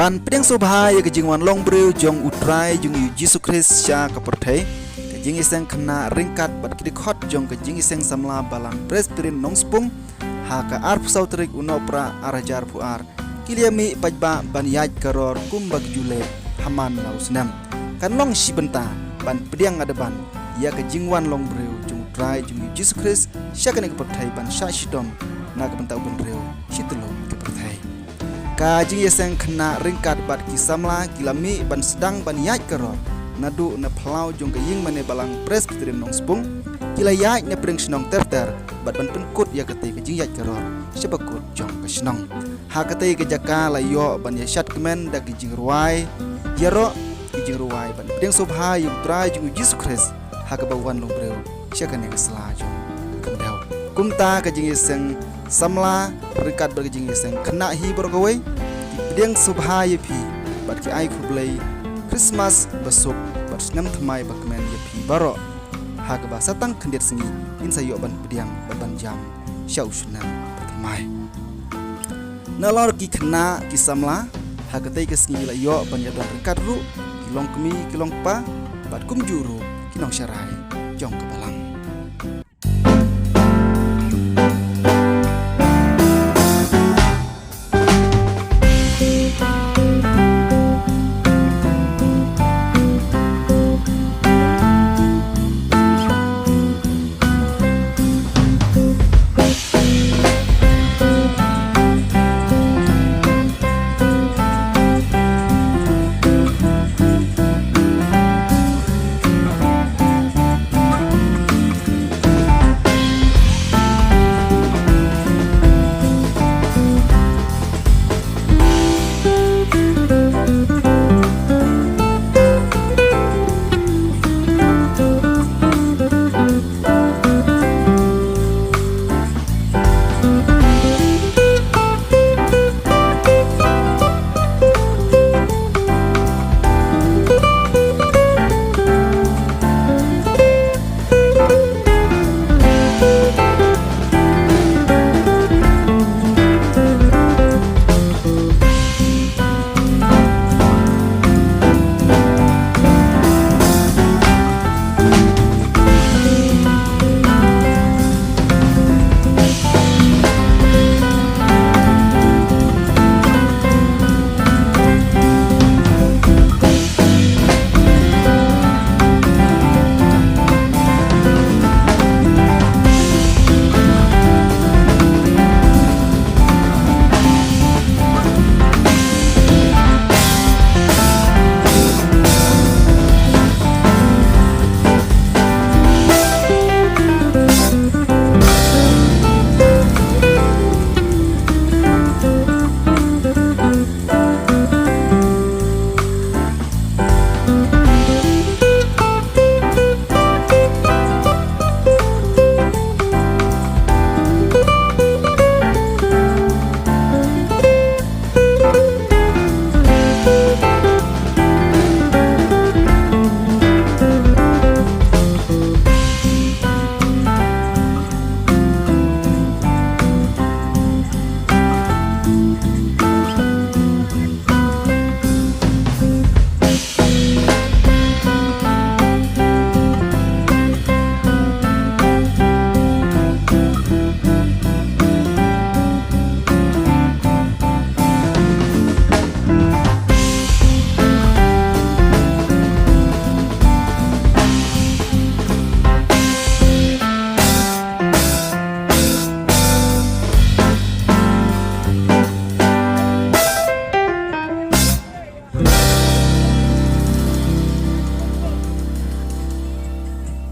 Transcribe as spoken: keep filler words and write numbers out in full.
Ban pdiang sngewbha ïa ka jingwan long briew jong U Trai jong ngi U Jisu Khrist sha ka pyrthei, ka jingïaseng khynnah ryngkat bad ki dkhot jong ka Jingïaseng Samla Balang Presbyterian Nongspung, ha ka arphew saw tarik u Nohprah ar hajar arphew ar, ki la ïa mih paidbah ban ïaid ka ror kumba ki ju leh ha man la u snem. Kan long shi bynta ban pdiang adeban ïa ka jingwan long briew jong U Trai jong ngi U Jisu Khrist sha kane ka pyrthei ban shah shitom na ka bynta u bynriew shi tylli ka pyrthei. Ka jingïaseng khynnah ryngkat bad ki samla ki la mih ban sdang ban ïaid ka ror naduh na phyllaw jong ka Ïingmane Balang Presbyterian Nongspung, ki la ïaid na pdeng shnong ter ter bad ban pynkut ïa katei ka jingïaid ka ror sha bakut jong ka shnong. Ha katei ka jaka la ïoh ban ïashad kmen da ki jingrwai ïaroh, ki jingrwai ban pdiang sngewbha ïa U Trai jong ngi U Jisu Khrist ha kaba wan long briew sha kane ka sla jong ka pyrthei. Kumta ka jingïaseng samla ryngkat bad ka jingïaseng khynnah hi baroh kawei ki pdiang sngewbha ïa phi bad ki ai khublei Khristmas basuk bad snem thymmai bakmen ïa phi baroh, ha kaba sa tang khyndiat sngi kin sa ïoh ban pdiang bad ban jam sha u snem bathymmai. Nalor ki khynnah ki samla, ha katei ka sngi la ïoh ban ïadon ryngkat ruh ki longkmie ki longkpa bad kumjuh ruh ki nongsharai jong ka balang.